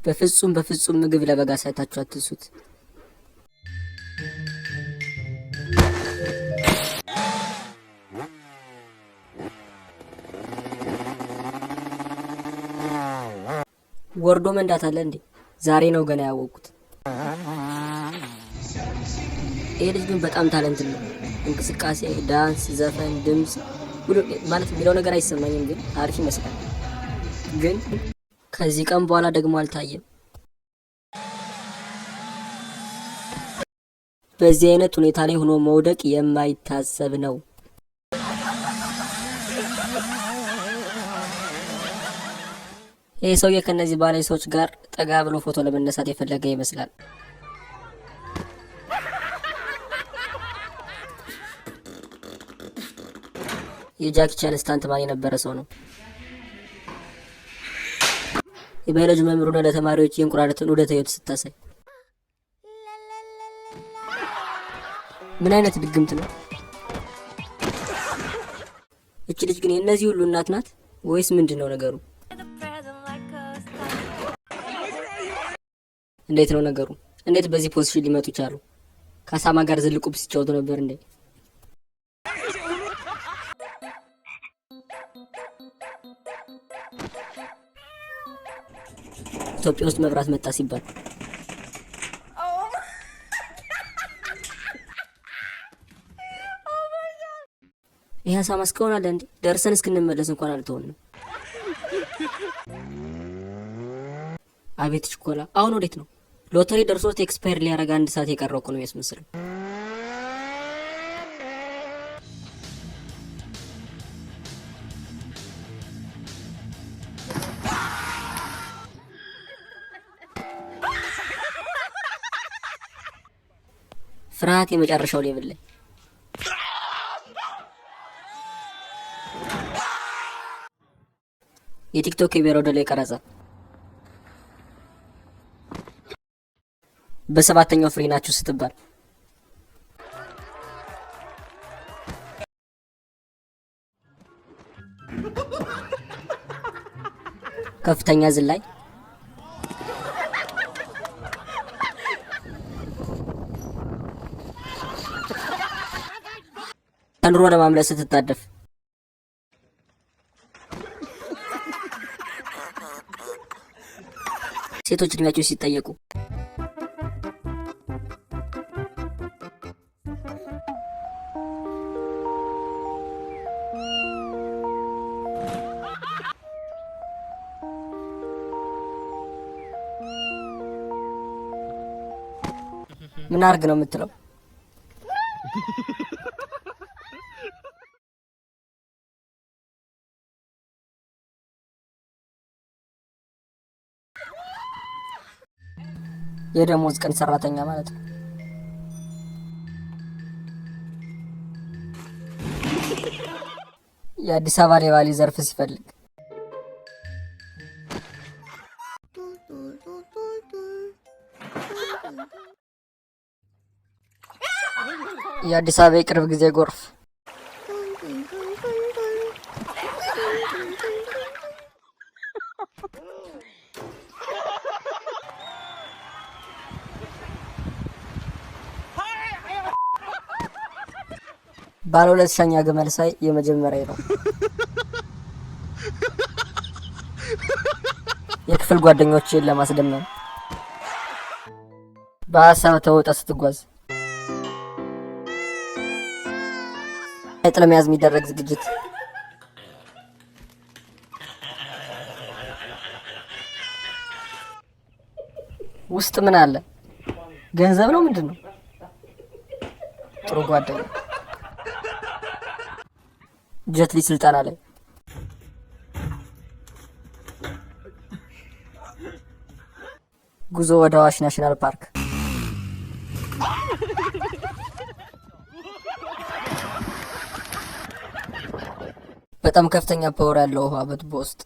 በፍጹም በፍጹም ምግብ ለበግ አሳይታችሁ አትንሱት። ወርዶ መንዳት አለ እንዴ? ዛሬ ነው ገና ያወቅኩት። ይሄ ልጅ ግን በጣም talent ነው። እንቅስቃሴ፣ ዳንስ፣ ዘፈን፣ ድምፅ ሁሉ ማለት የሚለው ነገር አይሰማኝም፣ ግን አሪፍ ይመስላል። ግን ከዚህ ቀን በኋላ ደግሞ አልታየም። በዚህ አይነት ሁኔታ ላይ ሆኖ መውደቅ የማይታሰብ ነው። ይህ ሰውዬ ከእነዚህ ባህላዊ ሰዎች ጋር ጠጋ ብሎ ፎቶ ለመነሳት የፈለገ ይመስላል። የጃኪ ቻን stunt man የነበረ ሰው ነው። የባዮሎጂ መምህር ሆነ ለተማሪዎች የእንቁራሪትን ዑደተ ሕይወት ስታሳይ ምን አይነት ድግምት ነው? እች ልጅ ግን የእነዚህ ሁሉ እናት ናት ወይስ ምንድን ነው ነገሩ? እንዴት ነው ነገሩ? እንዴት በዚህ position ሊመጡ ቻሉ? ከአሳማ ጋር ዝልቁብ ሲጫወቱ ነበር እንዴ? ኢትዮጵያ ውስጥ መብራት መጣ ሲባል ይህ አሳማ እስካሁን አለ እንዴ? ደርሰን እስክንመለስ እንኳን አልተሆንም። አቤት ችኮላ! አሁን ወዴት ነው? ሎተሪ ደርሶት expire ሊያደርግ አንድ ሰዓት የቀረው እኮ ነው የሚያስመስለው። ፍርሃት የመጨረሻው level ላይ። የቲክቶክ የቢሮ ላይ ቀረጻ በሰባተኛው ፍሬ ናችሁ ስትባል ከፍተኛ ዝላይ፣ ከኑሮ ለማምለጥ ስትጣደፍ፣ ሴቶች እድሜያቸው ሲጠየቁ፣ ምን አርግ ነው የምትለው? የደሞዝ ቀን ሰራተኛ ማለት ነው። የአዲስ አበባ ሌባ ሊዘርፍ ሲፈልግ፣ የአዲስ አበባ የቅርብ ጊዜ ጎርፍ፣ ባለ ሁለት ሻኛ ግመል ሳይ የመጀመሪያ ነው። የክፍል ጓደኞችን ለማስደመም፣ በሀሳብ ተውጠ ስትጓዝ፣ አይጥ ለመያዝ የሚደረግ ዝግጅት፣ ውስጥ ምን አለ? ገንዘብ ነው ምንድን ነው? ጥሩ ጓደኛ፣ ጀትሊ ስልጠና ላይ፣ ጉዞ ወደ አዋሽ National Park፣ በጣም ከፍተኛ power ያለው ውሃ በቱቦ ውስጥ።